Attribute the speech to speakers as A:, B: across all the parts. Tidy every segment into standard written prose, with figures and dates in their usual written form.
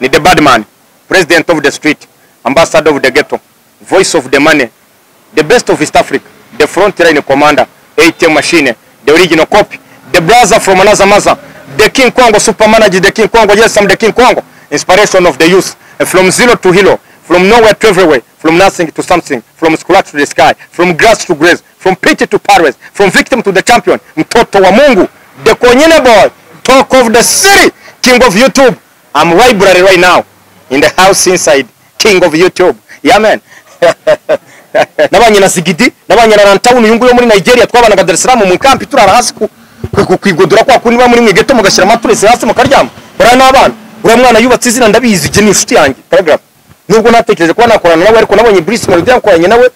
A: Ni the bad man, president of the street, ambassador of the ghetto, voice of the money, the best of East Africa, the front line commander, ATM machine, the original copy, the brother from another mother, the King Kongo super manager, the King Kongo, yes, I'm the King Kongo, inspiration of the youth, and from zero to hero, from nowhere to everywhere, from nothing to something, from scratch to the sky, from grass to grace, from pity to Paris, from victim to the champion, mtoto wa Mungu, the Konyene boy, talk of the city, king of YouTube. I'm library right now, in the house inside, king of YouTube. Yeah, man. Nabanye na Zigidi, nabanye na Rantown uyu nguyu muri Nigeria, twabanaga Dar es Salaam mu kampi turara hasi ku kwigodora kwa kundi muri mwigeto mugashyira amaturese hasi mukaryama. Buriya n'abana, uriya mwana yubatse izina, ndabizi, jye ni inshuti yanjye. Paragraph. Nubwo natekereje kuba nakorana nawe, ariko nabonye Bruce Melody yakoranye nawe,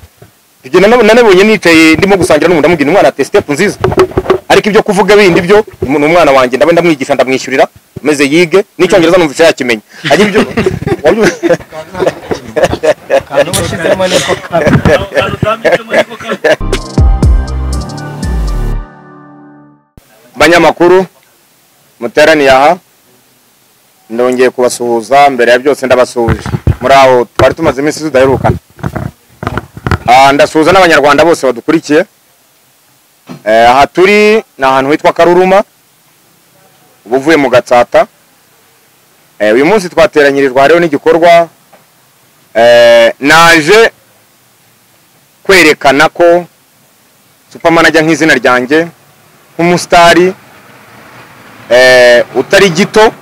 A: ibyo nanabonye nicaye ndimo gusangira n'umuntu, ndamubwira umwana ati step nziza. Ariko ibyo kuvuga bindi byo ni umwana wanjye, ndabe ndamwigisha, ndamwishyurira maze yige n'icyongereza, numvise yakimenya. Hanyuma ibyo
B: Kantu washyizemo niko kabi.
A: Banyamakuru muteraniye aha, ndongeye kubasuhuza. Mbere ya byose ndabasuhuje muri aho twari tumaze iminsi tudaherukana. Ndasuhuza n'abanyarwanda bose badukurikiye. Aha turi ni ahantu hitwa Karuruma, uba uvuye mu Gatsata. Uyu munsi twateranyirijwe hariho n'igikorwa. Naje kwerekana ko supermanager nk'izina ryanjye, nk'umusitari utari gito,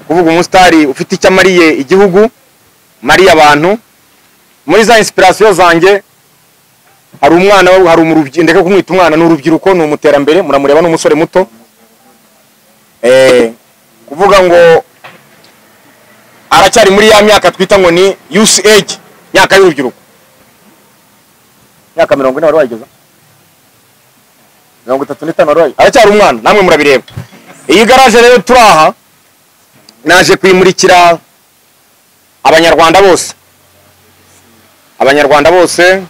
A: kuvuga umusitari ufite icyo amariye igihugu, mariye abantu muri za inspiration zanjye. Hari umwana, hari umurubyi, ndeka kumwita umwana, ni urubyiruko, ni umuterambere. Muramureba, ni umusore muto. Kuvuga ngo aracyari muri ya myaka twita ngo ni youth age, myaka y'urubyiruko, myaka 40 wari wayigeza, 35 wari wayigeza, aracyari umwana, namwe murabireba. Iyi garaje rero turaha, naje kuyimurikira abanyarwanda bose, abanyarwanda bose.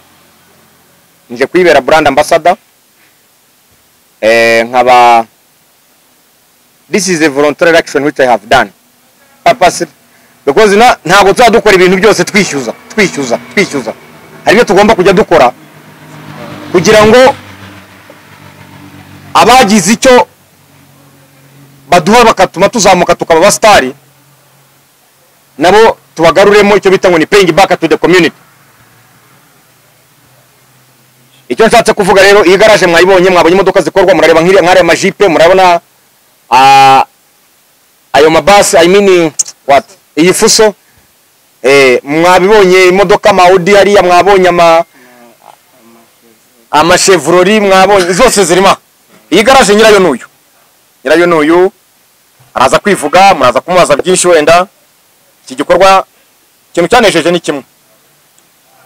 A: Nje kuyibera brand ambassador. Nkaba this is a voluntary action which I have done purposely because na ntabwo tuzaba dukora ibintu byose twishyuza, twishyuza, twishyuza. Hari ibyo tugomba kujya dukora kugira ngo abagize icyo baduha bakatuma tuzamuka tukaba abasitari, nabo tubagaruremo icyo bita ngo ni paying back to the community. Icyo nshatse kuvuga rero, iyi garaje mwayibonye, mwabonye imodoka zikorwa, murareba nk'iriya, nk'ariya majipe, murabona ayo mabasi, I mean what, iyi fuso, mwabibonye imodoka ma Audi hariya, mwabonye ama Chevrolet, mwabonye zose zirimo. Iyi garaje nyirayo n'uyu, nyirayo n'uyu araza kwivuga, muraza kumubaza byinshi wenda. Iki gikorwa, ikintu cyanejeje ni kimwe: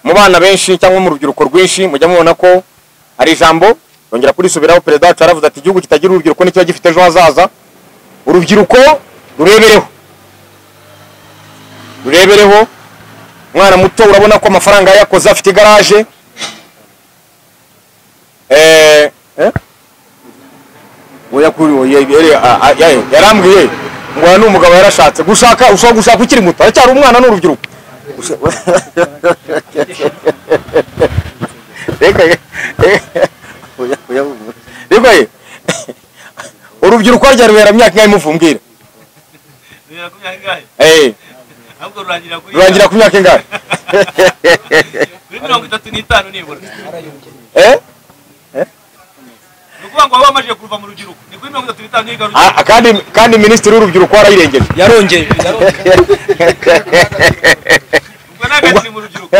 A: mu bana benshi cyangwa mu rubyiruko rwinshi, mujya mubona ko hari ijambo yongera kurisubiraho, perezida wacu yaravuze ati: "Igihugu kitagira urubyiruko nicyo gifite ejo hazaza." Urubyiruko rurebereho, rurebereho. Umwana muto urabona ko amafaranga yakoze, afite igaraje. Oya, kuri oya, yarambwiye ngo aya ni umugabo yarashatse. Gushaka, ushobora gushaka ukiri muto, aracyari umwana, ni urubyiruko. Reka oya, oya, reka ye, urubyiruko rya rubera myaka ingahe? Muvumbwira.
C: Rubera ku myaka ingahe? Ahubwo rurangira kuri
A: Rurangira ku myaka ingahe?
C: Kuri 35 nibura.
A: Eh?
C: Ni ukuvuga ngo waba wamaze kuva mu rubyiruko ni kuri 35 yigarukira.
A: Kandi minisitiri w'urubyiruko warayirengeje.
B: Yarongeye.
C: Ubwo ntabwo akiri mu rubyiruko.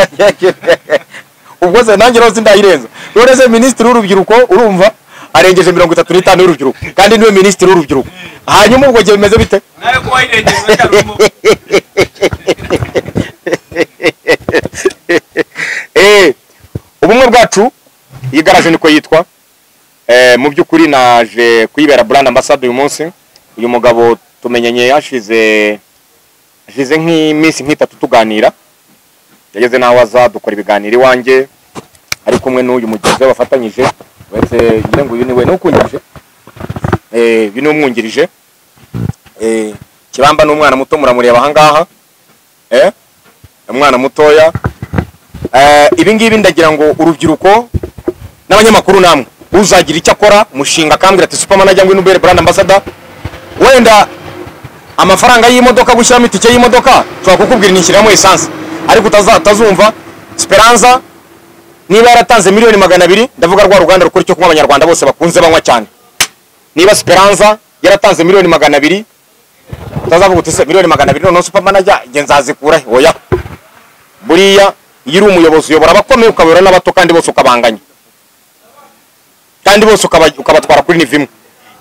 A: Ubwo se nanjye rero sindayirenza? None se minisitiri w'urubyiruko, urumva arengeje 35 y'urubyiruko, kandi niwe minisitiri w'urubyiruko, hanyuma ubwo gihe bimeze bite?
C: Nawe ko wayirengeje uracyarimo.
A: Ubumwe bwacu, iyi garaje niko yitwa. Mu by'ukuri naje kuyibera brand ambassador uyu munsi. Uyu mugabo tumenyanye hashize nk'iminsi nk'itatu tuganira, yageze n'aho aza dukora ibiganiro iwanjye ari kumwe n'uyu mugenzi we bafatanyije. Uretse ngira ngo uyu ni we n'ukungirije, uyu ni umwungirije. Kibamba ni umwana muto, muramureba aha ngaha. Umwana mutoya. Ibi ngibi ndagira ngo urubyiruko n'abanyamakuru namwe uzagira icyo akora mushinga akambwira ati Super Manager ngwino ubere brand ambassador, wenda amafaranga y'imodoka gushyiramo itike y'imodoka nshobora kukubwira nishyiramo essence, ariko utazumva Speranza niba yaratanze miliyoni 200, ndavuga rwa ruganda rukora icyo kunywa abanyarwanda bose bakunze banywa cyane. Niba Speranza yaratanze miliyoni 200, utazavuga uti se miliyoni 200 none Super Manager nge nzazikura he? Oya, buriya iyo uri umuyobozi uyobora abakomeye ukabura n'abato kandi bose ukabanganya, kandi bose ukabatwara kuri nivo imwe.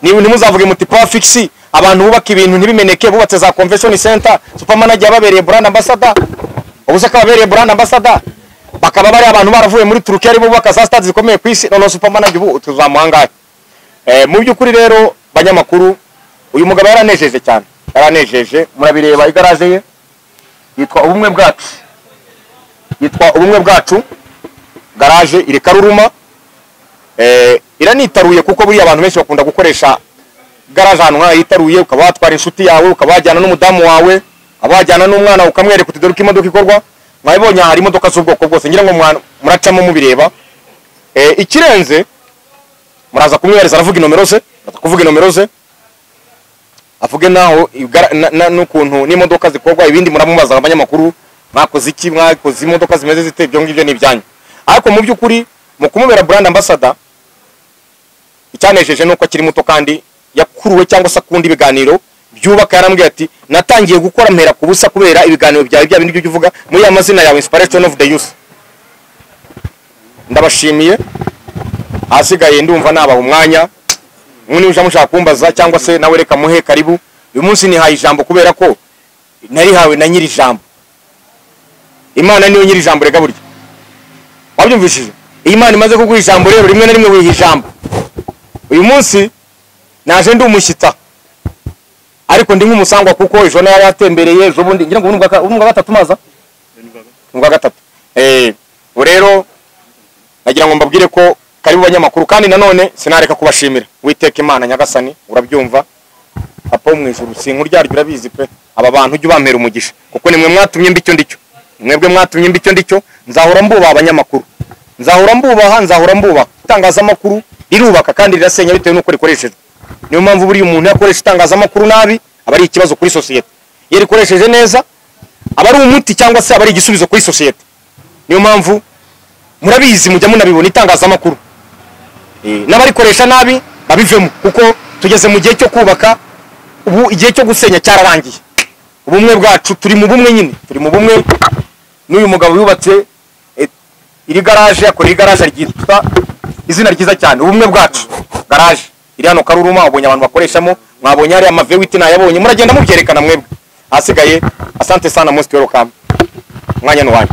A: Niba ntimuzavuge muti Power Fix abantu bubaka ibintu ntibimeneke, bubatse za convention center, Super Manager yababereye brand ambassador, ubusa kababereye brand ambassador, bakaba bari abantu baravuye muri Turkiya ari bubaka za stade zikomeye ku isi, none Super Manager ubu tuzamuhangaye. Mu by'ukuri rero banyamakuru, uyu mugabo yaranejeje cyane, yaranejeje. Murabireba igaraje ye yitwa Ubumwe Bwacu, yitwa Ubumwe Bwacu garage iri Karuruma. Iranitaruye kuko buriya abantu benshi bakunda gukoresha garage ahantu nk'aha yitaruye, ukaba watwara inshuti yawe, ukaba wajyana n'umudamu wawe, ukaba wajyana n'umwana ukamwereka uti dore uko imodoka ikorwa. Mwabibonye hari imodoka z'ubwoko bwose, ngira ngo muracamo mubireba. Ikirenze muraza kumwihereza, aravuga inomero ze, araza kuvuga inomero ze, avuge naho n'ukuntu n'imodoka zikorwa, ibindi muramubaza abanyamakuru, mwakoze iki, mwakoze imodoka zimeze zite, ibyo ngibyo ni ibyanyu. Ariko mu by'ukuri mu kumubera brand ambassador, icyanejeje nuko akiri muto kandi yakuruwe cyangwa se akunda ibiganiro byubaka. Yarambwiye ati natangiye gukora mpera ku busa kubera ibiganiro byawe, bya bindi byo uvuga muri ya mazina yawe Inspiration of the Youth. Ndabashimiye, ahasigaye ndumva nabaha umwanya mwe niba mushaka kumbaza cyangwa se nawe reka muhe karibu. Uyu munsi nihaye ijambo kubera ko narihawe na nyiri ijambo. Imana niyo nyiri ijambo rega burya, wabyumvishije? Iyi Imana imaze kuguha ijambo rero rimwe na rimwe wiha ijambo. Uyu munsi naje ndi umushyitsa ariko ndi nk'umusangwa kuko ejo nayo yatembereye, ejo bundi ngira ngo ubu ni gatatu maza ubwa gatatu. Ubu rero nagira ngo mbabwire ko karibu banyamakuru, kandi nanone sinareka kubashimira. Witeka Imana Nyagasani, urabyumva papa wo mu ijuru, sinkuryarya urabizi pe, aba bantu ujye ubampera umugisha kuko nimwe mwatumye mbi icyo ndicyo, mwebwe mwatumye mbi icyo ndicyo. Nzahora mbubaha abanyamakuru, nzahora mbubaha, nzahora mbubaha. Itangazamakuru rirubaka kandi rirasenya bitewe n'uko rikoreshejwe. Niyo mpamvu buriya umuntu yakoresha itangazamakuru nabi aba ari ikibazo kuri sosiyete, iyo rikoresheje neza aba ari umuti cyangwa se aba ari igisubizo kuri sosiyete. Niyo mpamvu murabizi mujya munabibona itangazamakuru n'abarikoresha nabi babivemo, kuko tugeze mu gihe cyo kubaka, ubu igihe cyo gusenya cyararangiye. Ubumwe bwacu turi mu bumwe nyine, turi mu bumwe. N'uyu mugabo yubatse iri garage, akora iri garage ryitwa izina ryiza cyane, Ubumwe Bwacu garage iri hano Karuruma, ubonye abantu bakoreshamo, mwabonye hari ama V8 nayabonye, muragenda mubyerekana mwebwe. Ahasigaye asante sana, most welcome, mwanya ni wanyu.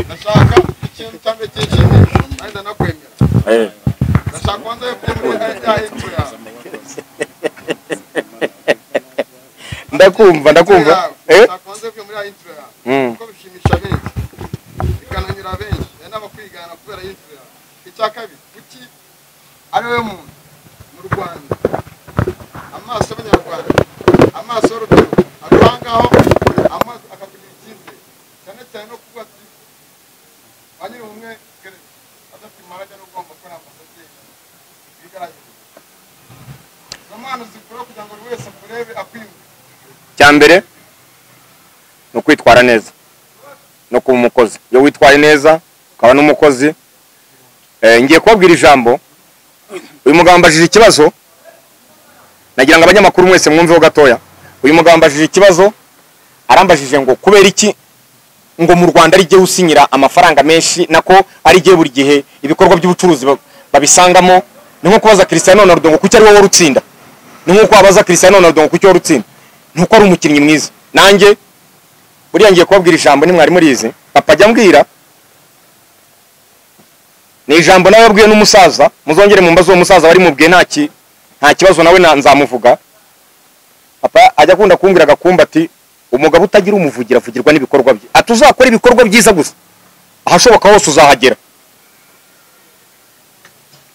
D: Ndashaka ikintu cya mbere cyishimisha kandi ndanakwemera. Ndashaka kubanza muri ya intro yawe.
A: Ndakumva, ndakumva.
D: Ndashaka kubanza muri ya intro yawe kuko bishimisha benshi bikananyura benshi, n'abakwigana kubera intro yawe. Icya kabiri, kuki ari we muntu mu Rwanda amaso y'Abanyarwanda, amaso y'urubyiruko atangaho amaso akakugira icyizere cyane cyane no kuvuga ati banyiri umwe adafite imbaraga n'ugomba gukora amasozi bigaragaza izo mpano zikura kugira ngo buri wese akurebe akwiyumve.
A: Icya mbere ni ukwitwara neza no kuba umukozi. Iyo witwaye neza ukaba n'umukozi. Ngiye kubabwira ijambo. Uyu mugabo ambajije ikibazo, nagira ngo abanyamakuru mwese mwumveho gatoya. Uyu mugabo ambajije ikibazo, arambajije ngo kubera iki ngo mu Rwanda ari gihe usinyira amafaranga menshi, nako ari gihe buri gihe ibikorwa by'ubucuruzi babisangamo. Ni nko kubaza Cristiano Ronaldo ngo kuki ari wowe urutsinda, ni nko kubaza Cristiano Ronaldo ngo kuki wowe urutsinda, nuko ari umukinnyi mwiza. Nanjye buriya ngiye kubabwira ijambo nimwari murizi, papa ajya ambwira, ni ijambo nawe yabwiye n'umusaza, muzongere mumbaze uwo musaza bari mubwiye Nta kibazo nawe nzamuvuga. Papa ajya akunda kumbwira agakumba ati umugabo utagira umuvugira avugirwa n'ibikorwa bye. Ati uzakora ibikorwa byiza gusa, ahashoboka hose uzahagera.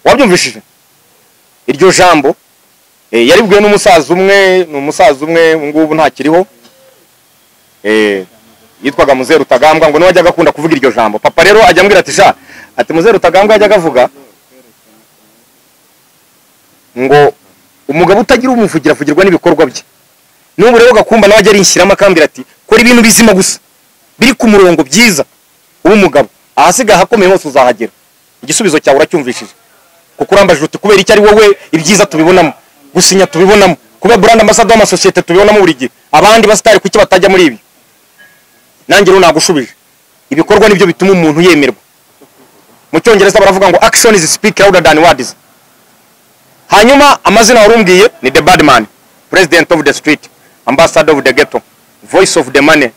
A: Wabyumvishije iryo jambo? Yaribwiwe n'umusaza umwe, ni umusaza umwe ngubu ntakiriho, yitwaga Muzeru Rutagambwa, ngo niwe ajyaga akunda kuvuga iryo jambo. Papa rero ajya ambwira ati sha, ati Muzeru Rutagambwa yajyaga avuga ngo umugabo utagira umuvugira avugirwa n'ibikorwa bye. N'ubu rero Gakumba nawe ajya arinshyiramo akambwira ati kora ibintu bizima gusa biri ku murongo byiza, ube umugabo, ahasigaye ahakomeye hose uzahagera. Igisubizo cyawe uracyumvishije, kuko urambajije uti kubera icyo ari wowe ibyiza tubibonamo, gusinya tubibonamo, kuba brand ambassador w'amasosiyete tubibonamo buri gihe, abandi basitari kuki batajya muri ibi? Nanjye rero nagushubije, ibikorwa nibyo bituma umuntu yemerwa. Mu cyongereza baravuga ngo action is speak louder than words. Hanyuma amazina warumbwiye ni The Badman, president of the street, ambassador of the ghetto, voice of the money,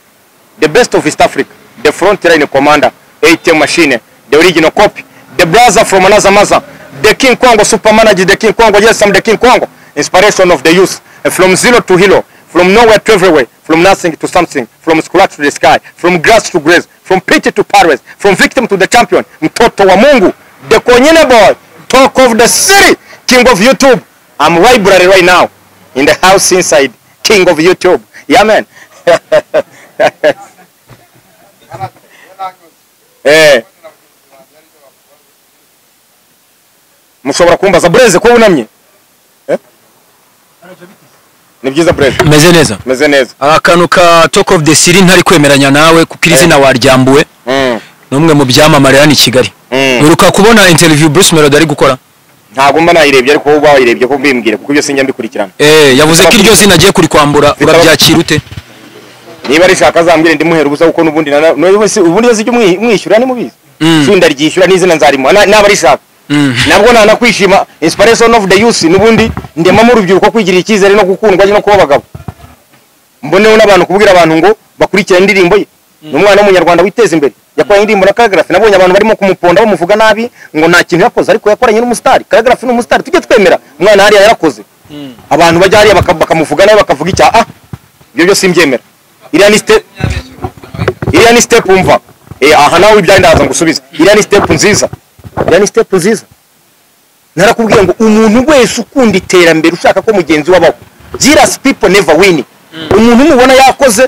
A: the best of East Africa, the front line commander, ATM machine, the original copy, the brother from another mother, the King Kwango, super manager, the King Kwango, yes, I'm the King Kwango, inspiration of the youth, from zero to hero, from nowhere to everywhere, from nothing to something, from scratch to the sky, from grass to grace, from pity to Paris, from victim to the champion, mtoto wa Mungu, the Konyene boy, talk of the city, king of YouTube. I'm library right now, in the house inside, king of YouTube. Yeah, man. Mushobora kumbaza Breze ko wunamye? Ni byiza Breze.
E: Meze neza.
A: Meze neza.
E: Akantu ka Talk of the City ntari kwemeranya nawe kuko iri zina waryambuwe. Numwe mu byamamare hano i Kigali. Uruka kubona interview Bruce Melody ari gukora?
A: Ntabwo mba nayirebye, ariko wowe wayirebye ko mbimbwire kuko ibyo sinjya mbikurikirana.
E: Yavuze ko iryo zina agiye kurikwambura, urabyakira ute?
A: Niba rishaka azambwire ndimuhera ubusa, kuko n'ubundi ubundi yose ijya umwishyura ni mubizi. Sunda ryishyura n'izina nzarimo naba rishaka. Nabwo nanakwishima inspiration of the youth, n'ubundi ndemamo urubyiruko kwigirira icyizere no gukundwa no kuba abagabo. Mboneho n'abantu kubwira abantu ngo bakurikirane indirimbo ye. Ni umwana w'umunyarwanda witeza imbere. Yakoranye indirimbo na Khaligraph, nabonye abantu barimo kumuponda bamuvuga nabi ngo nta kintu yakoze, ariko yakoranye n'umusitari. Khaligraph ni umusitari tujye twemera, umwana hariya yarakoze. Abantu bajya hariya bakamuvuga nabi bakavuga icyaha, ibyo byose simbyemera. Iriya ni step umva. Aha nawe ibyaye ndaza ngusubize. Iriya ni step nziza. Iriya ni step nziza. Narakubwiye ngo umuntu wese ukunda iterambere ushaka ko mugenzi wabaho, jealous people never win. Umuntu mubona yakoze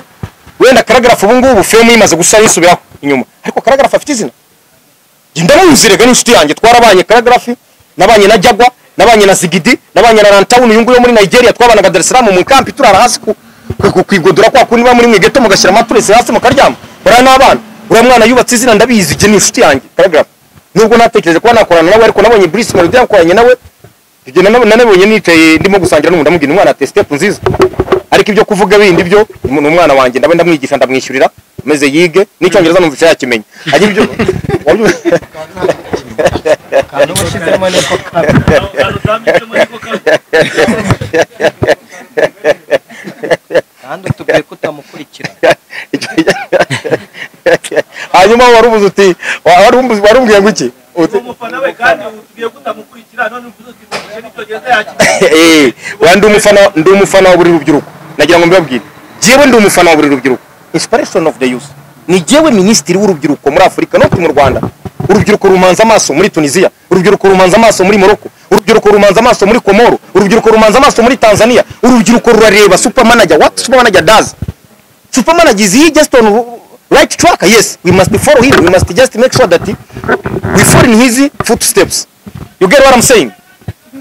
A: wenda Khaligraph ubu ngubu fame imaze gusa yisubiraho inyuma, ariko Khaligraph afite izina. Ndamuzi rega n'inshuti yanjye, twarabanye Khaligraph, nabanye na Jagwa, nabanye na Zigidi, nabanye na Rantown uyu nguyu muri Nigeria, twabanaga Dar es Salaam mu kampi turara hasi kwigodora kwa kundi ba muri mwigeto mugashyira amaturese hasi mukaryama. Ura n'abana, ura mwana yubatse izina ndabizi, je ni inshuti yanjye Khaligraph. Nubwo natekereje kuba nakorana nawe, ariko nabonye Bruce Melody yakoranye nawe, ibyo nanabonye nicaye ndimo gusangira n'umuntu ndamubwira umwana ati step nziza. Ariko ibyo kuvuga bindi byo ni umwana wanjye, ndabe ndamwigisha ndamwishyurira meze yige n'icyongereza numva yakimenya. Ari ibyo
B: kandi utubwiye ko utamukurikira.
A: Hanyuma warubuze uti warumbwiye ngo iki?
C: Umufana we kandi utubwiye ko utamukurikira, none uvuze uti n'icyongereza yakimenya.
A: Ndi umufana wa buri rubyiruko. Nagira ngo mbibabwire, jewe ndi umufana wa buri rubyiruko, inspiration of the youth. Ni jewe minisitiri w'urubyiruko muri Afurika no mu Rwanda. Urubyiruko rumanza amaso muri Tunisia, urubyiruko rumanza amaso muri Morocco, urubyiruko rumanza amaso muri Komoro, urubyiruko rumanza amaso muri Tanzania. Urubyiruko rurareba super manager. What super manager does? Super manager is he just on right track? Yes, we must follow him. We must just make sure that we follow in his footsteps. You get what I'm saying?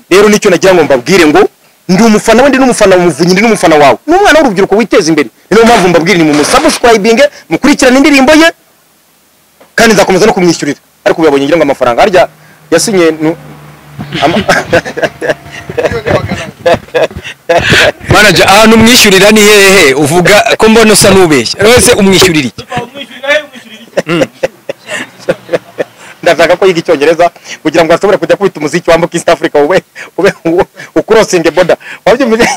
A: Rero nicyo nagira ngo mbabwire ngo ndi umufana we, ndi n'umufana w'umuvunyi, ndi n'umufana wawe. Ni umwana w'urubyiruko witeza imbere. Niyo mpamvu mbabwire ni mumusubscribing, mukurikirane indirimbo ye, kandi nzakomeza no kumwishyurira. Ariko uyabonye ngira ngo amafaranga harya yasinye
E: Manager, ahantu umwishyurira ni hehe? Uvuga ko mbona usa n'ubeshya. Wese umwishyurira iki?
A: Ndashaka ko yiga icyongereza kugira ngo ashobore kujya kwita umuziki wambuka East Africa, ube ucrossing border. Wabyumvise?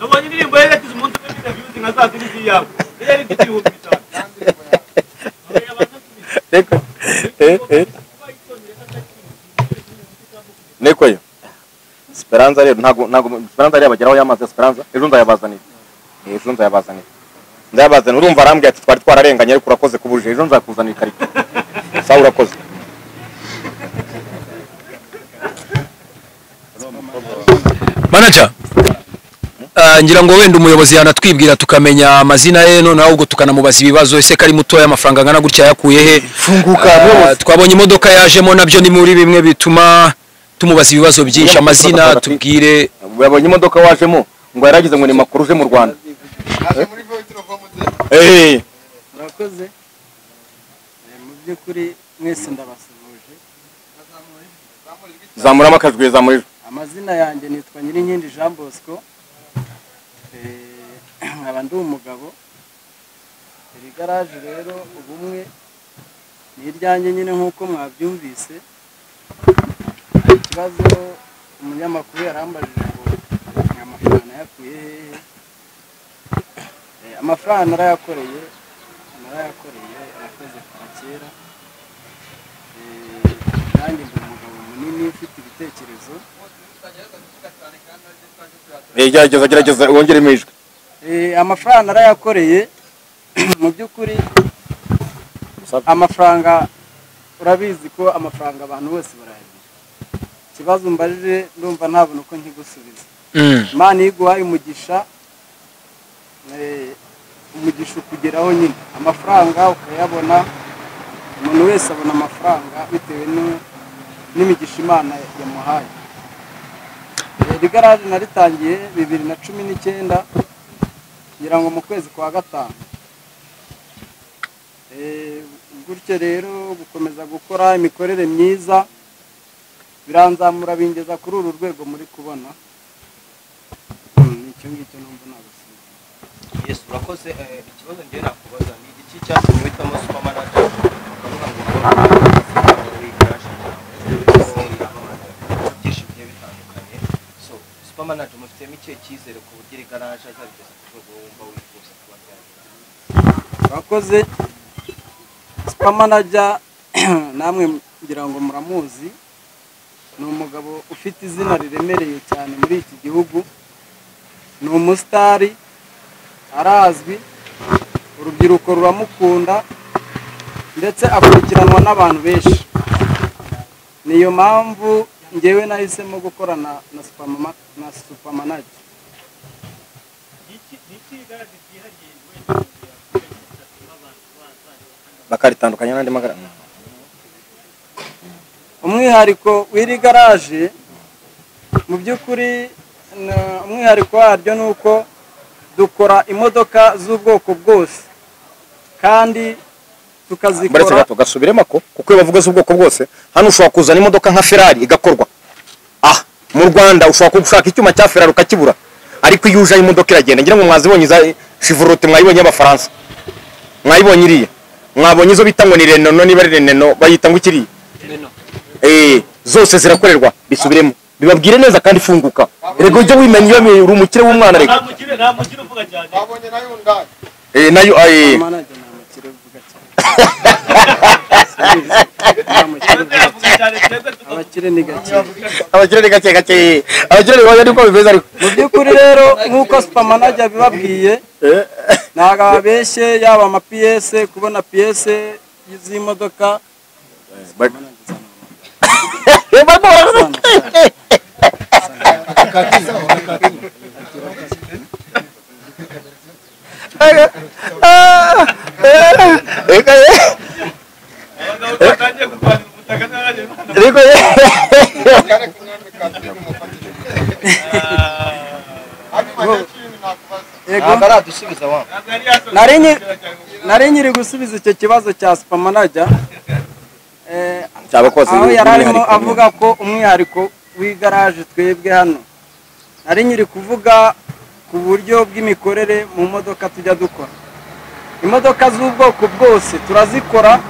C: Nabonye indirimbo ye yagize umuntu ufite views nka za zindi yawe. Yari ifite 5000.
A: Reko. Niko yo. Esperanza rero ntago Esperanza rero abageraho yamaze Esperanza ejo nzayabazanira. Ejo nzayabazanira. Ndabazana urumva arambwiye ati twari twararenganye ariko urakoze kubuje ejo nzakuzanira ikarito. Sawa urakoze.
E: Manager ngira ngo wenda umuyobozi yanatwibwira tukamenya amazina ye noneho ahubwo tukanamubaza ibibazo ese kari mutoya amafaranga angana gutya yakuye he.
A: Funguka
E: twabonye imodoka yajemo nabyo ni muri bimwe bituma tumubaza ibibazo byinshi amazina tubwire.
A: Yabonye imodoka wajemo ngo yaragize ngo ni makuru uje mu Rwanda.
F: Murakoze mu by'ukuri mwese ndabasuhuje.
A: Zamura amakajwi zamura.
F: Amazina yanjye nitwa Nyirinkindi Jean Bosco, nkaba ndi umugabo. Iri garaje rero ubumwe ni iryanjye nyine nk'uko mwabyumvise. Ikibazo umunyamakuru yarambajije ngo amafaranga yakuye hehe. Amafaranga narayakoreye nakoze kuva kera. Nanjye ndi umugabo munini ufite ibitekerezo.
A: Gerageza wongere ijwi.
F: Amafaranga narayakoreye mu by'ukuri. Amafaranga urabizi ko amafaranga abantu bose barayagira. Ikibazo mbajije ndumva ntabona uko nkigusubiza. Imana iguhaye umugisha, umugisha ukugeraho nyine amafaranga ukayabona. Umuntu wese abona amafaranga bitewe n'imigisha Imana yamuhaye. Iri garaje naritangiye 2019 ngira ngo mu kwezi kwa 5. Gutyo rero gukomeza gukora imikorere myiza biranzamura bingeza kuri uru rwego muri kubona. Nicyo ngicyo numva nagusubiza.
B: Yes, urakoze. Ikibazo ngiye nakubaza ni igiki cyatumye uhitamo Super Manager ukavuga ngo byinshi bigiye bitandukanye? So Super Manager mufitemo ikihe cyizere ku buryo iri garaje azabigeza ku rwego wumva wifuza kuba byagera?
F: Urakoze. Super Manager namwe ngira ngo muramuzi, ni umugabo ufite izina riremereye cyane muri iki gihugu, ni umusitari, arazwi, urubyiruko ruramukunda ndetse akurikiranwa n'abantu benshi. Niyo mpamvu ngewe nahisemo gukorana na Super Manager.
A: Bakaritandukanya n'andi magara.
F: Umwihariko w'iri garaje mu by'ukuri, umwihariko waryo ni uko dukora imodoka z'ubwoko bwose kandi tukazikora.
A: Baretse gato gasubiremo ko kuko iyo bavuga z'ubwoko bwose hano ushobora kuzana imodoka nka Ferrari igakorwa. Mu Rwanda ushobora gushaka icyuma cya Ferrari ukakibura, ariko iyo uje imodoka iragenda. Ngira ngo mwazibonye za Chevrolet, mwayibonye y'Abafaransa, mwayibonye iriya, mwabonye izo bita ngo ni Renault, niba ari Renault bayita ngo ikiriya zose zirakorerwa. Bisubiremo bibabwire neza kandi funguka. Rego ujye wimenya iyo uri umukire w'umwana. Rego
C: nta mukire uvuga cyane.
D: Babonye nayo ndani
A: nayo
F: Abakire ni gake.
A: Abakire ni gake gake. Abakire ni bajya niko bimeze ariko.
F: Mu by'ukuri rero nk'uko Super Manager bibabwiye ntabwo ababeshye, yaba ama PS, kubona PS z'imodoka. Nari nyiri gusubiza icyo kibazo cya Super Manager. Aho yararimo avuga ko umwihariko w'igaraje twebwe hano, nari nyiri kuvuga ku buryo bw'imikorere mu modoka tujya dukora. Imodoka z'ubwoko bwose turazikora,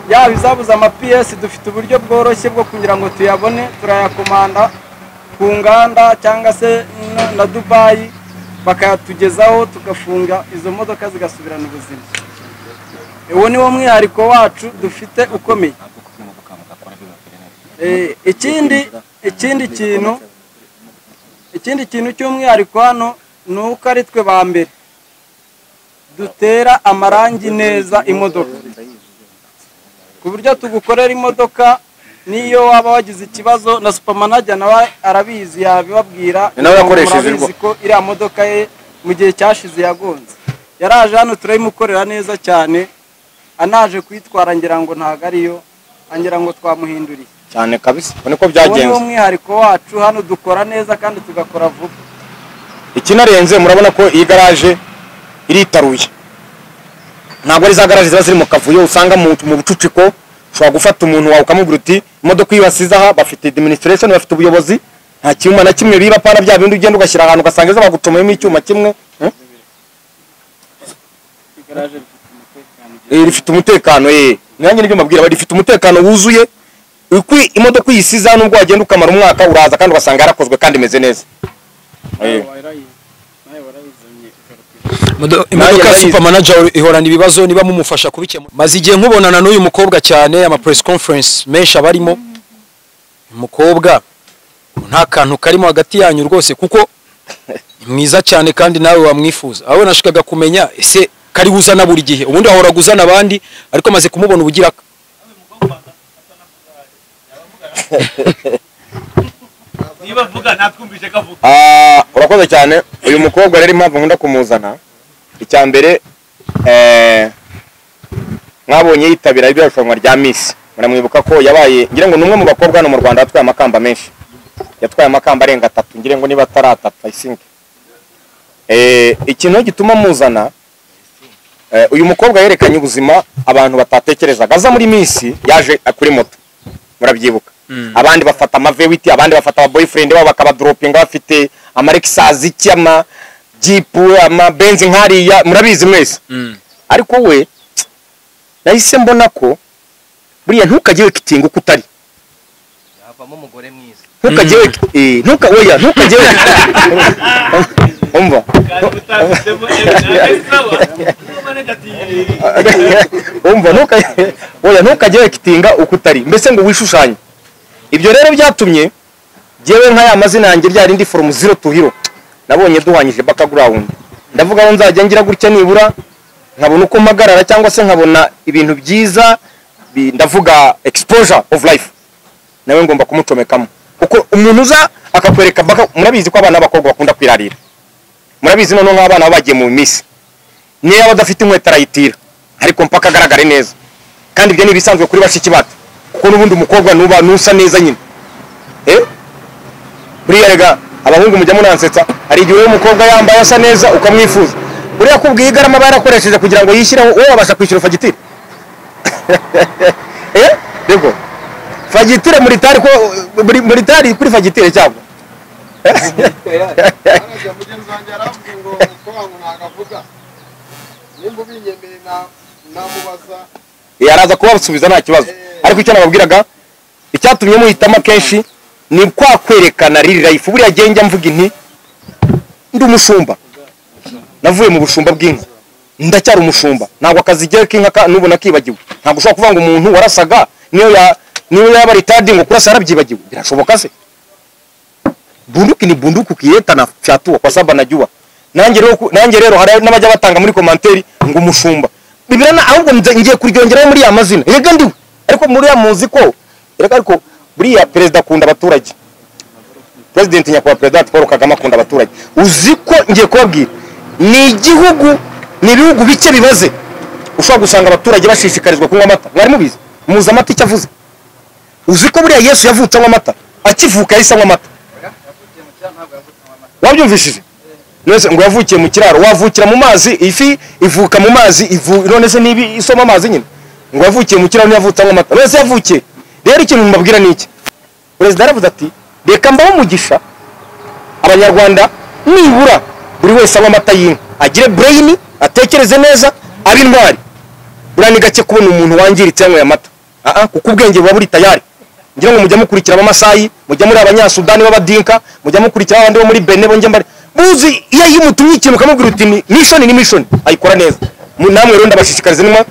F: yaba izabuze ama PS dufite uburyo bworoshye bwo kugira ngo tuyabone, turayakomanda ku nganda cyangwa se na Dubai bakayatugezaho, tugafunga izo modoka zigasubirana ubuzima. Uwo ni wo mwihariko wacu dufite ukomeye. Ikindi Ikindi kintu cy'umwihariko hano ni uko ari twe ba mbere dutera amarangi neza imodoka, ku buryo tugukorera imodoka niyo waba wagize ikibazo na supermanager nawe arabizi yabibabwira. Murabizi ko iriya modoka ye mu gihe cyashize yagonze, yaraje hano turayimukorera neza cyane, anaje kuyitwara ngira ngo ntago ariyo, angira ngo twamuhinduriye
A: cyane kabisa. Niko byagenze.
F: Uwo mwihariko wacu hano, dukora neza kandi tugakora vuba.
A: Ikinarenze murabona ko iyi garage iritaruye, ntabwo ari za garage ziba ziri mu kavuyo usanga mu bucuciko. Ushobora gufata umuntu wawe ukamubwira uti imodoka iyo wasize aha, bafite administration, bafite ubuyobozi, nta cyuma na kimwe biba, pana bya bindi ugenda ugashyira ahantu ugasanga ejo bagucomoyemo icyuma kimwe. Rifite umutekano. Nanjye nibyo mbabwira, rifite umutekano wuzuye. Uko imodoka uyisize nubwo wagenda ukamara umwaka, uraza kandi ugasanga yarakozwe kandi imeze neza.
E: Imodoka supermanager ihorana ibibazo, niba mumufasha kubikemura. Maze igihe nkubonana n'uyu mukobwa cyane, ama press conference menshi abarimo umukobwa, nta kantu karimo hagati yanyu rwose, kuko mwiza cyane kandi nawe wamwifuza. Aho nashikaga kumenya ese kari uzana buri gihe, ubundi ahora guzana abandi, ariko amaze kumubona ubugira
C: niba vuga natwumvise kavuga.
A: Urakoze cyane. Uyu mukobwa rero impamvu nkunda kumuzana, icya mbere mwabonye yitabira irushanwa rya Miss, muramwibuka ko yabaye ngira ngo numwe mu bakobwa hano mu Rwanda yatwaye amakamba menshi, yatwaye amakamba arenga 3 ngira ngo niba atari 3 I think. Ikintu gituma muzana, uyu mukobwa yerekanye ubuzima abantu batatekerezaga. Aza muri Miss yaje kuri moto, murabyibuka. Abandi bafata ama V8, abandi bafata aba boyfriend babo bakabadropinga bafite ama Lexus, iki ama Jeep, ama Benz nkariya, murabizi mwese. Ariko we nahise mbona ko buriya ntukajye kitinga uko utari,
B: yavamo umugore mwiza.
A: Ntukajye ntuka oya ntukajye umva umva oya ntukajye kitinga uko utari, mbese ngo wishushanye. Ibyo rero byatumye jewe nka ya mazina yanjye rya rindi from 0 to hero nabonye duhanyije background, ndavuga aho nzajya ngira gutya nibura nkabona uko mpagarara, cyangwa se nkabona ibintu byiza, ndavuga exposure of life, nawe ngomba kumucomekamo. Kuko umuntu uza akakwereka murabizi ko abana b'abakobwa bakunda kwirarira, murabizi noneho nk'abana bagiye mu Miss, niyo badafite inkweto arayitira ariko mpaka agaragare neza, kandi ibyo ni ibisanzwe kuri bashiki bacu, kuko n'ubundi umukobwa nuba nusa neza nyine. Buriya rega abahungu mujya munansetsa, hari igihe umukobwa yambaye asa neza ukamwifuza, buriya kubwiye igarama barakoresheje kugira ngo yishyireho, wowe wabasha kwishyura fagitire. Yego fagitire muri tari ko muri tari kuri fagitire cyangwa
D: mugenzi wanjye yaravuze ngo umukobwa ngo nagavuga, nimba ubinyemeye namubaza,
A: yaraza kubasubiza nta kibazo. Ariko icyo nababwiraga, icyatumye muhitamo kenshi ni kwa kwerekana real life. Buriya genge mvuga inti ndi umushumba, navuye mu bushumba bw'inka, ndacyari umushumba, ntabwo akazi giye k'inka nubu nakibagiwe. Ntabwo ushobora kuvuga ngo umuntu warasaga niyo yaba retarding ngo kurasa yarabyibagiwe, birashoboka se? Bunduki ni bunduki ukiyeta na fyatua kwa sababu najua. Nanjye rero hari n'abajya batanga muri commentaire ngo umushumba bibirana, ahubwo ngiye kuryongeraho muri ya mazina yega ndiwe. Ariko muri ya muzi ko reka, ariko buriya president akunda abaturage, president nyakubahwa president Paul Kagame akunda abaturage. Uzi ko ngiye kubabwira, ni igihugu, ni ibihugu bike bibaze ushobora gusanga abaturage bashishikarizwa kunywa amata. Mwari mubizi, muzi amata icyo avuze? Uzi ko buriya Yesu yavutse anywa amata, akivuka yahise anywa amata. Wabyumvishije? None ngo yavukiye mu kiraro, wavukira mu mazi, ifi ivuka mu mazi, none se nibi isoma amazi nyine, ngo yavukiye mu kiraro yavutse anywa amata, none se yavukiye. Rero ikintu mbabwira ni iki, Perezida yaravuze ati reka mbaho umugisha abanyarwanda, nibura buri wese anywa amata y'inka, agire brain, atekereze neza, abe intwari. Buriya ni gake kubona umuntu wangiritse yanyweye amata, kuko ubwenge buba buri tayari. Ngira ngo mujya mukurikira abamasayi, mujya muri abanyasudani b'abadinka, mujya mukurikira abandi bo muri Benin, bonge mbari buzi iyo yimutumye ikintu ukamubwira uti ni mission ni mission, ayikora neza. Namwe rero ndabashishikariza nimwe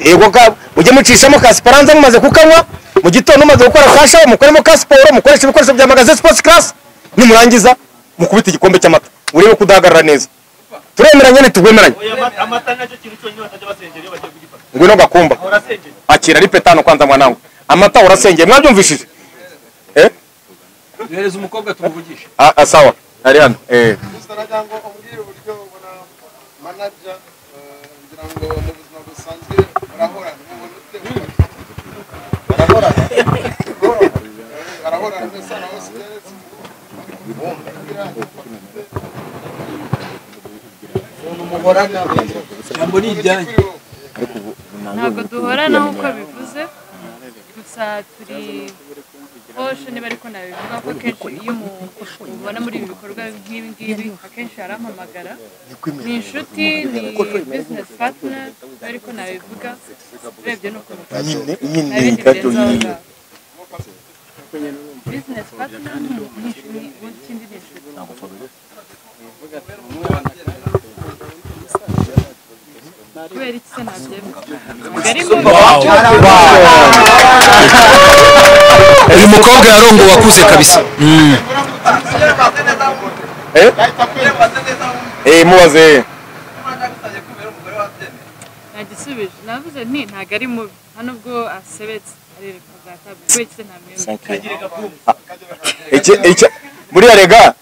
A: yego ka mujye mucishamo ka Esperanza mumaze kukanywa mu gitondo, mumaze gukora kasha mukoremo ka siporo, mukoresha ibikoresho bya Magasin Sports Class, nimurangiza mukubita igikombe cy'amata urebe kudahagarara neza. Turemeranya ntitugwemeranye?
C: Amata nacyo kintu cyonyine batajya basengera iyo bagiye kugifata.
A: Ngwino gakumba. Akira ripe tano kwanza mwanangu. Amata urasengeye mwabyumvishije?
E: Duhereza umukobwa tumuvugishe.
A: Sawa. Ari hano.
D: Gusa nagira ngo umbwire uburyo ubona manager, ngira ngo mu buzima busanzwe barahorana, mubona ute? Barahorana. Barahorana mbese na hose keretse.
G: Ntabwo duhorana nk'uko bivuze, gusa turi hoshe niba ariko nabivuga ko kenshi iyo mubona muri ibi bikorwa nk'ibi ngibi akenshi arampamagara, ni inshuti, ni business partner niba ariko nabivuga, urebye ni ukuntu nta bindi birenze aho ngaho. Business partner ikindi ni inshuti. Kubera iki se nabyemera?
E: Uyu mukobwa yarongowe akuze kabisa.
A: Mubaze.
G: Nagisubije navuze nti ntago ari mubi, nta nubwo asebetse arereka bwa kubera iki se ntamwemera.
A: Buriya rega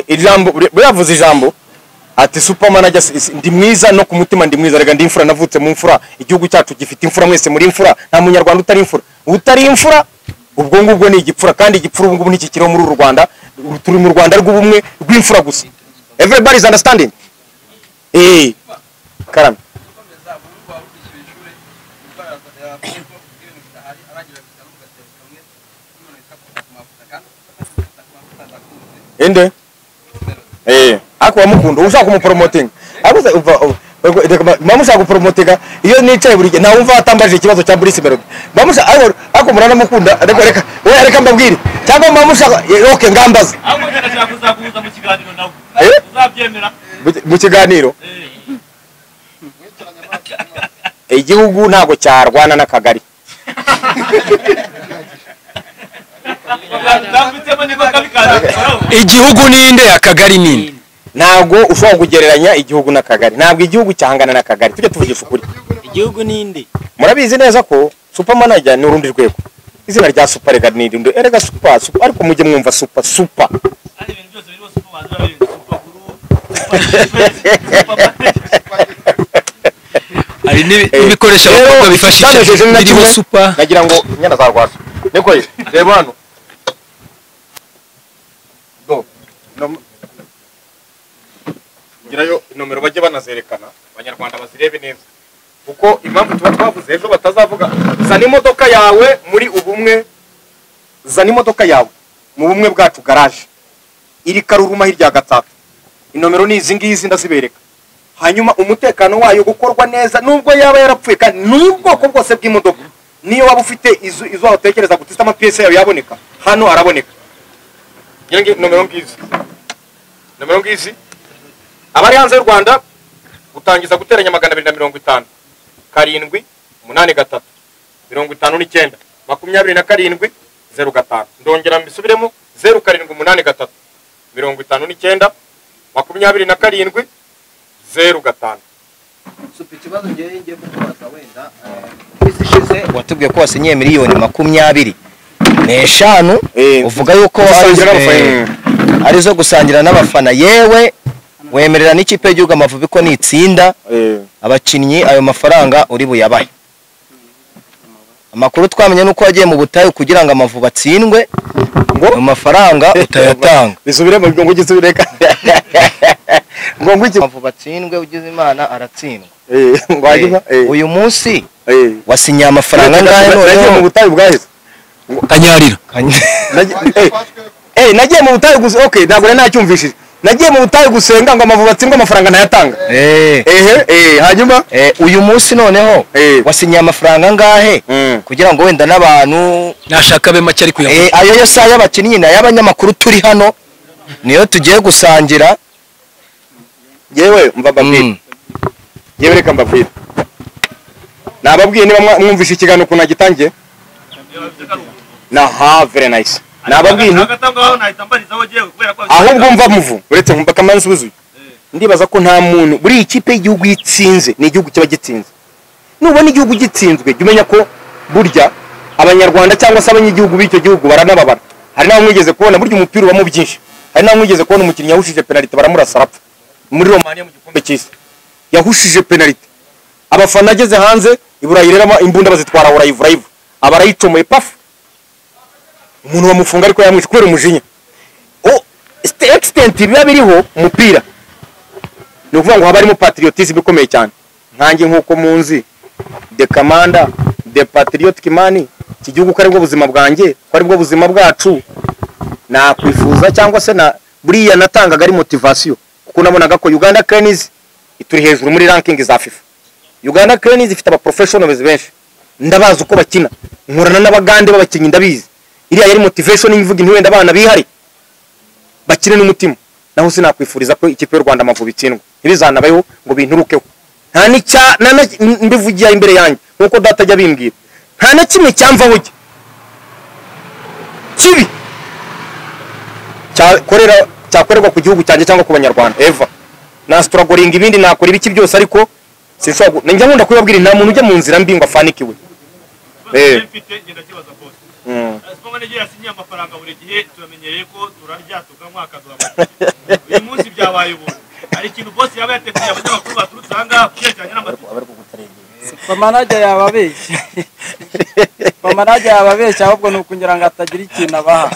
A: ijambo buriya ijambo ati super manager ndi mwiza no ku mutima ndi mwiza, rega ndi imfura, navutse mu mfura, igihugu cyacu gifite imfura, mwese muri imfura, nta munyarwanda utari imfura. Utari imfura ubwo ngubwo ni igipfura, kandi igipfura ubu ngubu ntikikiriho muri uru Rwanda. Turi mu Rwanda rw'ubumwe rw'imfura gusa. Everybody is understanding. Karame. Ende? Ako wamukunda ushaka kumupromoting. Abuze mamusha gupromotinga iyo nicaye buri gihe nta wumva atambaje ikibazo cya Bruce Melody. Mamusha ako muranamukunda reka we reka mbabwire cyangwa mamusha okay ngambaze.
C: Ahubwo ndashaka kuzaguhuza mu kiganiro nawe. Uzabyemera?
A: Mu kiganiro? Igihugu ntago cyarwana n'akagari.
E: Igihugu ninde akagari ninde?
A: Ntabwo ushobora kugereranya igihugu n'akagari. Ntabwo igihugu cyahangana n'akagari. Tujye tuvugisha ukuri.
B: Igihugu ninde?
A: Murabizi neza ko super manager ni urundi rwego. Izina rya super rega ni irindi. Erega super super ariko mujye mwumva super super.
C: Ari ibintu byose biriho super waza super guru.
E: Ari n'ibikoresho abakobwa bifashisha biriho super.
A: Nagira ngo inyana zarwasa. Niko reba hano. Do. Girayo nomero bajye banazerekana abanyarwanda bazirebe neza, kuko impamvu tuba twavuze ejo batazavuga zana imodoka yawe muri ubumwe, zana imodoka yawe mu bumwe bwacu garage iri Karuruma hirya Gatsata. Inomero ni izi ngizi ndazibereka, hanyuma umutekano wayo gukorwa neza nubwo yaba yarapfuye, kandi n'ubwoko bwose bw'imodoka niyo waba ufite izo watekereza gutista ama pièces yawe yaboneka hano araboneka. Ngira ngi nomero ngizi, nomero ngizi. Abari hanze y'u Rwanda gutangiza guteranya 250 7 8 3 59 27 05. Ndongera mbisubiremo 0 7 8 3 59 27 05.
B: Super ikibazo ngiye ngiye kukubaza wenda ishize watubwiye ko wasinyiye miliyoni 25 uvuga yuko ari zo gusangira n'abafana, yewe wemerera n'ikipe y'igihugu Amavubi ko nitsinda abakinnyi ayo mafaranga uri buyabahe. Amakuru twamenye nuko wagiye mu butayu kugira ngo Amavubi atsindwe ngo ayo mafaranga utayatanga.
A: Bisubire mu ngo gisubireka ngo ngwiki
B: Amavubi atsindwe ugize Imana aratsindwa.
A: Ngo hanyuma
B: uyu munsi wasinyiye amafaranga angahe
A: noneho mu butayu bwaheze
E: kanyarira?
A: Nagiye mu butayu gusa. Okay, ntabwo nari nacyumvishije. Nagiye mu butayu gusenga ngo Amavubi atsindwe amafaranga nayatanga. Hanyuma
B: uyu munsi noneho wasinyiye amafaranga angahe kugira ngo wenda n'abantu
E: nashaka be make ariko
B: ayo yose y'abakinnyi na y'abanyamakuru turi hano niyo tugiye gusangira.
A: Yewe mva mbabwire, Yewe reka mbabwire, nababwiye niba mwumvishe ikiganiro ukuntu nagitangiye. Naha very nice. Nababwiye ahubwo mva muvu uretse nkumva kamanzi wuzuye. Ndibaza ko nta muntu buri ikipe y'igihugu yitsinze ni igihugu kiba gitsinze. Nubona igihugu gitsinzwe jya umenya ko burya abanyarwanda cyangwa se abanyagihugu b'icyo gihugu baranababara. Hari naho mwigeze kubona burya umupira ubamo byinshi. Hari naho mwigeze kubona umukinnyi yahushije penalty baramurasa arapfa muri Romania mu gikombe cy'isi. Yahushije penalty, abafana ageze hanze i Burayi rero imbunda bazitwara urayivu abarayicomoye paf, umuntu bamufunga ariko yamwishe kubera umujinya. Extent biba biriho umupira ni ukuvuga ngo haba harimo patriotism ikomeye cyane. Nkanjye nkuko munzi the commander the patriotic man, iki gihugu ko aribwo buzima bwanjye, ko aribwo buzima bwacu, nakwifuza cyangwa se na buriya natangaga ari motivation, kuko nabonaga ko Uganda Cranes ituri hejuru muri ranking za FIFA. Uganda Cranes ifite aba professionals benshi, ndabazi uko bakina, nkorana n'abagande b'abakinnyi ndabizi. Iriya yari motivation imvuga inti wenda abana bihari bakine n'umutima. Naho sinakwifuriza ko ikipe y'u Rwanda Amavubi itsindwa, ntibizanabayeho ngo binturukeho. Nta n'icya mbivugiye imbere yanjye nkuko data ajya bimbwira, nta na kimwe cyamvaho kibi cyakorerwa ku gihugu cyanjye cyangwa ku banyarwanda. Eva nasituragoringa ibindi nakora ibiki byose, ariko sinshobora njya nkunda kubabwira nta muntu ujya mu nzira mbi ngo afanikiwe.
C: Yasinyiye amafaranga buri gihe, turamenyereye ko turarya tukanywa akaduha. Uyu munsi byabaye ubu hari ikintu boss yaba yateguye abanyamakuru baturutse aha ngaha kuyerekeranye n'amatike.
F: Supermanager yababeshye. Supermanager yababeshye ahubwo ni ukugira ngo atagira ikintu abaha.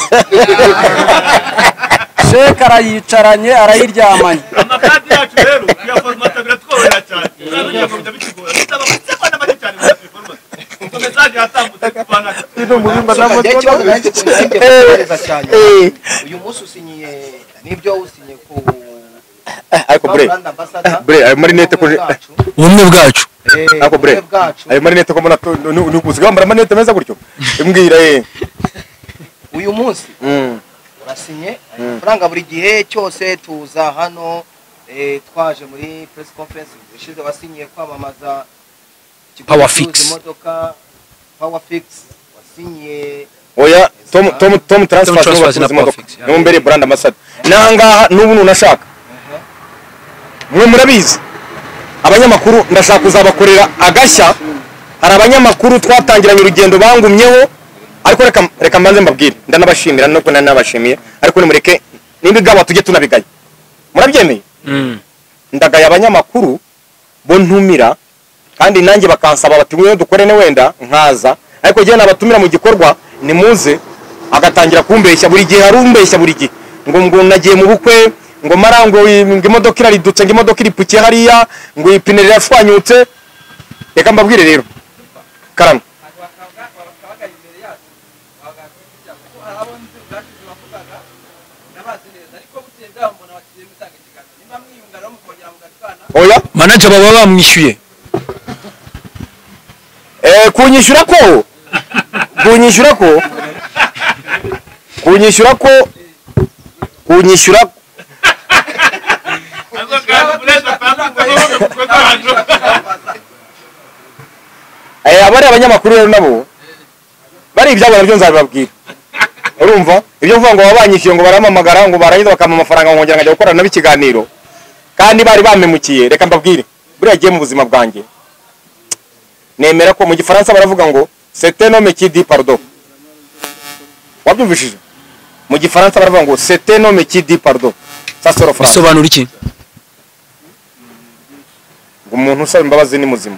F: Sheka arayicaranye arayiryamanye.
C: Amakadi yacu rero kuyaformata biratworohera cyane. Uzajya bitugora. Bitaba gutsekwa n'amake cyane mu format. Ubwo message yatambutse kuvana.
B: Uyu munsi usinyiye nibyo usinye ku
A: ariko bre bre ayo marinete ko
E: ubumwe bwacu.
A: Ariko bre ayo marinete ko mbona nukuziga marinete meza gutyo imbwira
B: uyu munsi urasinye amafaranga buri gihe cyose tuza hano twaje muri press conference ishize wasinyiye kwamamaza
E: Power Fix
B: imodoka Power Fix wasinyiye.
A: Oya Tom Transfers na Power Fix no mbere brand ambassador nangaha n'ubu nunashaka mwe murabizi abanyamakuru ndashaka kuzabakorera agashya. Hari abanyamakuru twatangiranye urugendo bangumyeho, ariko reka mbanze mbabwire ndanabashimira nuko nanabashimiye, ariko nimureke nimbigawa tujye tunabigaya. Murabyemeye? Ndagaya abanyamakuru bo ntumira kandi nanjye bakansaba bati ngwino dukore ne wenda nkaza, ariko gihe nabatumira mu gikorwa nimuze agatangira kumbeshya buri gihe, harumbeshya buri gihe ngo nagiye mu bukwe ngo marango ngo imodoka iraridutse ngo imodoka iripukiye hariya ngo ipine rirashwanyutse. Reka mbabwire rero karame oya
E: manager baba bamwishyuye
A: kunyishyura ko kunyishyura abari abanyamakuru rero nabo bari ibyabo nabyo nzabibabwira. Urumva ibyo mvuga ngo babanyishyuye ngo baramamagara ngo barangiza bakampa amafaranga ngo ngongera nkajya gukorana nabo ikiganiro kandi bari bamemukiye. Reka mbabwire buriya giye mu buzima bwanjye nemera ko mu gifaransa baravuga ngo c'est un homme qui dit pardon. Wabyumvishije? Mu gifaransa baravuga ngo c'est un homme qui dit pardon. Ça sera français.
E: Bisobanura iki?
A: Umuntu usaba imbabazi ni muzima.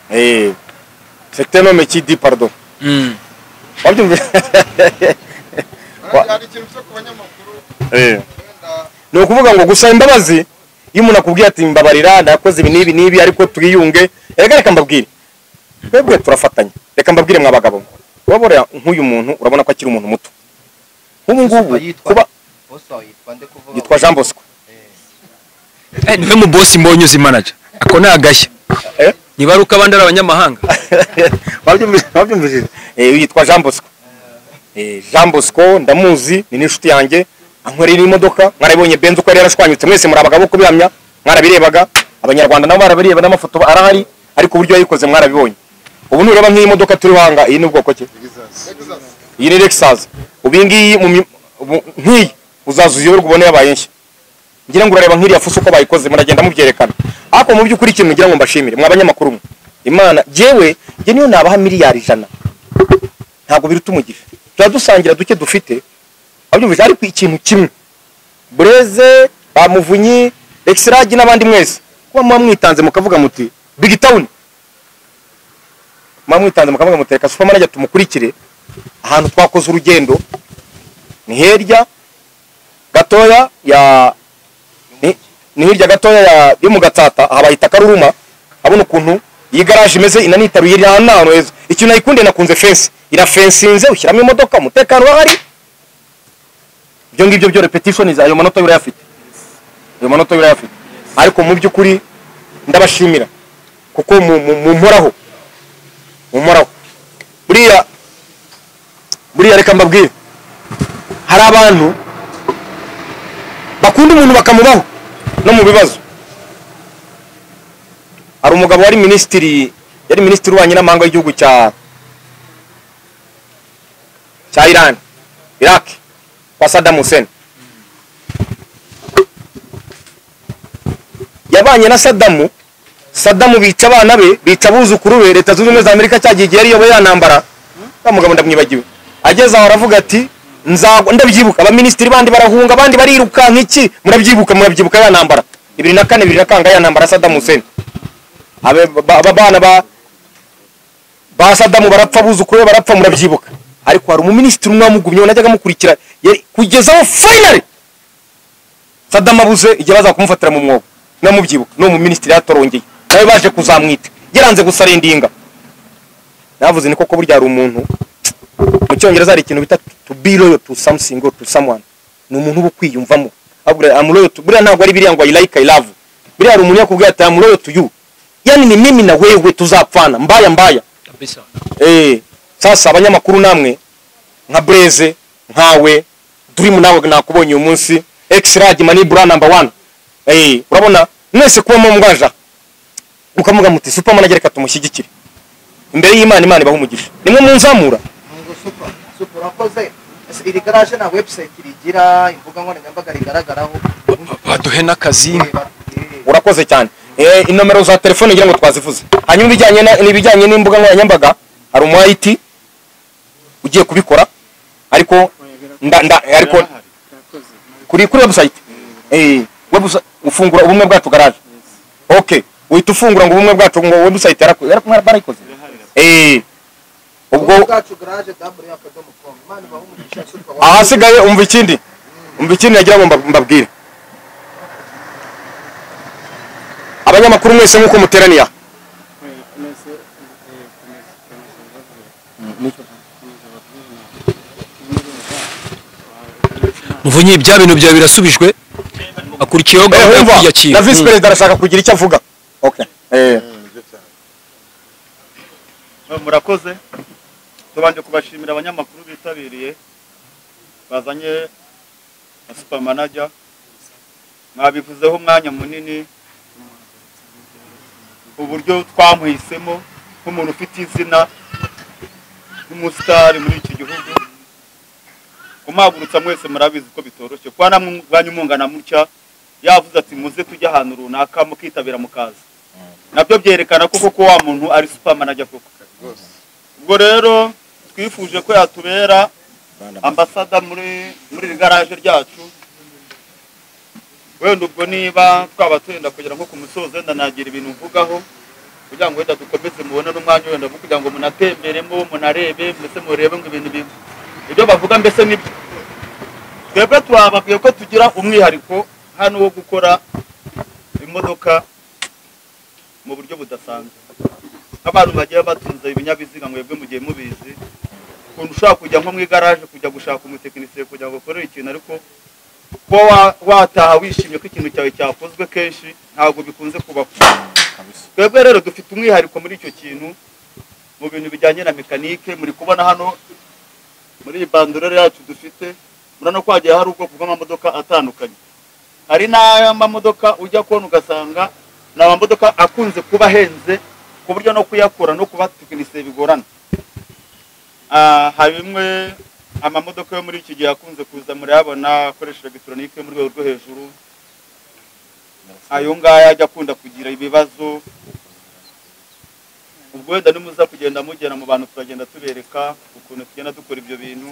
A: C'est un homme qui dit pardon. Wabyumvishije? Ni ukuvuga ngo gusaba imbabazi iyo umuntu akubwiye ati mbabarira ndakoze ibi n'ibi n'ibi ariko twiyunge. Erega reka mbabwire twebwe turafatanya. Reka mbabwire mwa bagabo, wabora nk'uyu muntu urabona ko akiri umuntu muto nk'ubu ngubu kuba yitwa Jean Bosco.
E: Niwe mu boss mbonye uzi manager ako nagashya nibaruka abandi ari abanyamahanga.
A: Wabyumvishije? Yitwa Jean Bosco. Jean Bosco ndamuzi ni n'inshuti yanjye, ankorera imodoka mwarabonye Benz uko yari yarashwanyutse mwese muri abagabo kubihamya mwarabirebaga. Abanyarwanda nabo barabireba n'amafoto arahari, ariko uburyo yayikoze mwarabibonye. Ubu nureba nk'iyi modoka turi wanga, iyi ni ubwoko ki? Iyi ni Lexus. Ubu iyi ngiyi nk'iyi uzaza uyoberwe ubone yabaye nshya. Ngira ngo urareba nk'iriya fuso uko bayikoze, muragenda mubyerekana. Ariko mu by'ukuri ikintu ngira ngo mbashimire mwa banyamakuru mwe, Imana jewe nge niyo nabaha miliyari 100 ntabwo biruta umugisha. Tuba dusangira duke dufite, abyumvise. Ariko ikintu kimwe, Bureze, Bamuvunyi, Exrage n'abandi mwese, kuba muba mwitanze mukavuga muti Big Town, muba mwitanze mukavuga muti reka Super Manager tumukurikire ahantu twakoze urugendo ni hirya gatoya ya ni hirya gatoya ya yo mu Gatsata, aha bayita Karuruma. Abona ukuntu iyi garage imeze, inanitaruye iri ahantu heza. Ikintu nayikunde, nakunze fence, irafensinze, ushyiramo imodoka, umutekano urahari. Ibyo ngibyo byo repetition, ayo manota urayafite, ayo manota urayafite. Ariko mu by'ukuri ndabashimira kuko mumporaho, mumporaho. Buriya reka mbabwire, hari abantu bakunda umuntu bakamubaho no mu bibazo. Hari umugabo wari minisitiri, yari minisitiri w'ububanyi n'amahanga w'igihugu cya Iran, Iraq, kwa Saddam Hussein. Yabanye na Saddam, Saddam bica abana be, bica abuzukuru be. Leta Zunze Ubumwe za Amerika cyagiye igihe yari iyoboye ya ntambara. Wa mugabo ndamwibagiwe. Ageze aho aravuga ati nzagwa, ndabyibuka abaminisitiri bandi barahunga, abandi barirukanka iki, murabyibuka, murabyibuka ya ntambara 2004 2005 ya ntambara Saddam Hussein. Abe abana ba Saddam barapfa, abuzukuru be barapfa, murabyibuka. Ariko hari umuminisitiri umwe wamugumyeho, najyaga amukurikira kugeza aho finally Saddam abuze igihe baza kumufatira mu mwobo. Namubyibuka no mu minisitiri yatorongeye, nawe baje kuzamwita, yaranze gusarendinga. Navuze ni koko burya hari umuntu, mu cyongereza hari ikintu bita to be loyal to something or to someone. Ni umuntu uba ukwiyumvamo, abura I'm loyal to, buriya ntabwo ari biriya ngo I like I love. Buriya hari umuntu yakubwiye ati I'm loyal to you, yani ni mimi na wewe tuzapfana mbaya mbaya
E: kabisa.
A: Sasa abanyamakuru namwe nka Breze, nkawe Dream, nawe nakubonye uyu munsi, X-Rage Mani Bra number 1. Urabona mwese kuba mu mwaja ukamuga muti Super Manager reka tumushyigikire imbere y'Imana, Imana ibaha umugisha. Nimwe munzamura.
B: Ngo super urakoze. Ese iri garage na website rigira imbuga nkoranyambaga rigaragaraho?
E: Baduhe n'akazi.
A: Urakoze cyane. Inomero za telefone ngira ngo twazivuze. Hanyuma ibijyanye n'ibijyanye n'imbuga nkoranyambaga hari umu IT ugiye kubikora, ariko ariko kuri website website ufungura ubumwe bwacu garage. Okay, uhita ufungura ngo ubumwe bwacu, ngo website barayikoze. Ubwo
B: bwacu garage w.com. Imana ibahe umugisha super.
A: Ahasigaye umva ikindi, nagira ngo mbabwire abanyamakuru mwese nkuko muteraniye aha.
E: Muvunyi, bya bintu byawe birasubijwe, akurikiyeho gahunda yo kwiyakira.
A: Na vice president arashaka kugira icyo avuga. Okay.
H: Murakoze. Tubanje kubashimira abanyamakuru bitabiriye bazanye na Super Manager. Mwabivuzeho umwanya munini uburyo twamuhisemo nk'umuntu ufite izina nk'umusitari muri iki gihugu. Kumagurutsa mwese murabizi ko bitoroshye, kwa namwe banyu mungana mutya yavuze ati muze tujya ahantu runaka mukitabira mukaza, nabyo byerekana ko koko wa muntu ari Super Manager koko. Ubwo rero twifuje ko yatubera ambasada muri iri garage ryacu. Wenda ubwo niba twaba twenda kugira ngo ku musozo wenda nagira ibintu mvugaho kugira ngo wenda dukomeze mubone n'umwanya wenda kugira ngo munatemberemo, munarebe mbese murebe ngo ibintu ibyo bavuga mbese nibyo. Twebwe twababwiye ko tugira umwihariko hano wo gukora imodoka mu buryo budasanzwe. Abantu bagiye batunze ibinyabiziga mwebwe mugiye mubizi, ukuntu ushobora kujya nko mu igaraje kujya gushaka umutekinisiye kugira ngo ukore ikintu, ariko ko wataha wishimye ko ikintu cyawe cyakozwe kenshi ntabwo bikunze kubaho. Twebwe rero dufite umwihariko muri icyo kintu mu bintu bijyanye na mekanike. Muri kubona hano muri iyi bandurere yacu dufite, murabona ko hagiye hari ubwoko bw'amamodoka atandukanye. Hari n'amamodoka ujya kubona ugasanga Ni amamodoka akunze kuba ahenze ku buryo no kuyakura no kubatekinisiye bigorana. Hari bimwe amamodoka yo muri iki gihe akunze kuza murayabona akoresha elegitoronike yo mu rwego rwo hejuru, ayo ngayo ajya akunda kugira ibibazo. Ubwo wenda nimuza kugenda mugera mu bantu turagenda tubereka ukuntu tugenda dukora ibyo bintu,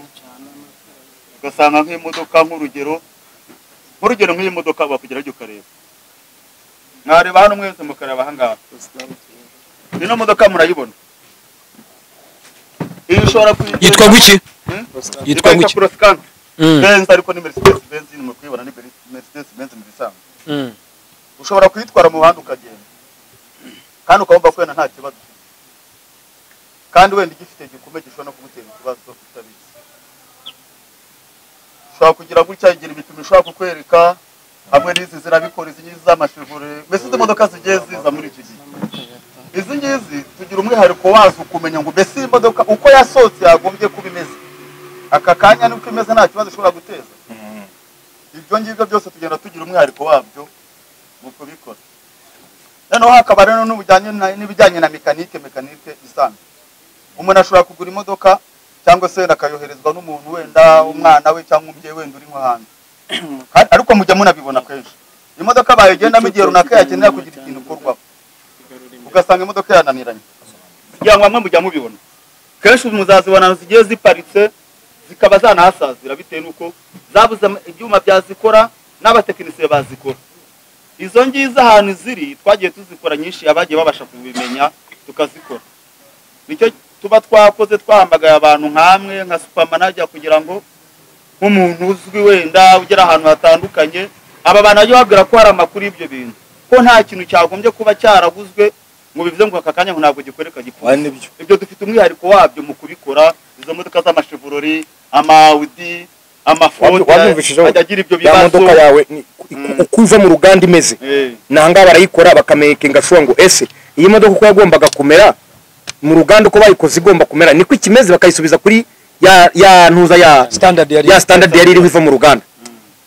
H: ugasanga nk'imodoka nk'urugero nk'iyi modoka wakugeraho ukareba, mwareba hano mwese mukareba aha ngaha, ino modoka murayibona. Iyi ushobora kuyigenda.
E: Yitwa ngwiki? Yitwa ngwiki?
H: Cross Country. Benz, ariko ni Mercedes Benz, ni mukuyibona ni Mercedes Benz mu bisanzwe. Ushobora kuyitwara mu muhanda ukagenda, kandi ukabumva ko wenda nta kibazo, kandi wenda igifite igikomeye gishobora no kugutera ikibazo utabizi. Ushobora kugira gutya, igira ibipimo ishobora kukwereka, hamwe n'izi zirabikora, izi ngizi z'amashevure, mbese izi modoka zigiye ziza muri iki gihe. Izi ngizi tugira umwihariko wazo kumenya ngo mbese iyi modoka uko yasohotse yagombye kuba imeze aka kanya, nuko imeze nta kibazo ishobora guteza. Ibyo ngibyo byose tugenda tugira umwihariko wabyo mu kubikora. Noneho hakaba rero n'ibijyanye na mekanike isanzwe. Umuntu ashobora kugura imodoka cyangwa se wenda akayoherezwa n'umuntu, wenda umwana we cyangwa umubyeyi wenda uri nko hanze, ariko mujya munabibona kenshi imodoka bayigendamo igihe runaka yakenera kugira ikintu ikorwaho, ugasanga imodoka yananiranye. Kugira ngo bamwe mujya mubibona kenshi, muzazibona zigiye ziparitse zikaba zanahasazira bitewe n'uko zabuze ibyuma byazikora n'abatekinisiye bazikora. Izo ngizo ahantu ziri twagiye tuzikora nyinshi, abagiye babasha kubimenya tukazikora. Nicyo tuba twakoze, twahamagaye abantu nkamwe nka supermanager, kugira ngo nk'umuntu uzwi wenda ugera ahantu hatandukanye, aba bantu bajye babwira ko hari amakuru y'ibyo bintu, ko nta kintu cyagombye kuba cyaraguzwe ngo bivuze ngo aka kanya ngo ntabwo gikoreka gipfuye. Ibyo dufite umwihariko wabyo mu kubikora. Izo modoka z'amashevurori, amaudi, amaford ajya agira ibyo bibazo.
A: Ya modoka yawe uko iva mu ruganda imeze, nanga barayikora bakamakinga sure ngo ese iyi modoka uko yagombaga kumera mu ruganda, uko bayikoze igomba kumera niko ikimeze, bakayisubiza kuri ya ntuza ya
E: standard yari
A: ya standard yari iriho iva mu ruganda.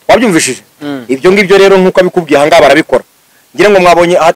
A: Wabyumvishije? Ibyo ngibyo rero nkuko abikubwiye aha ngaha barabikora. Ngira ngo mwabonye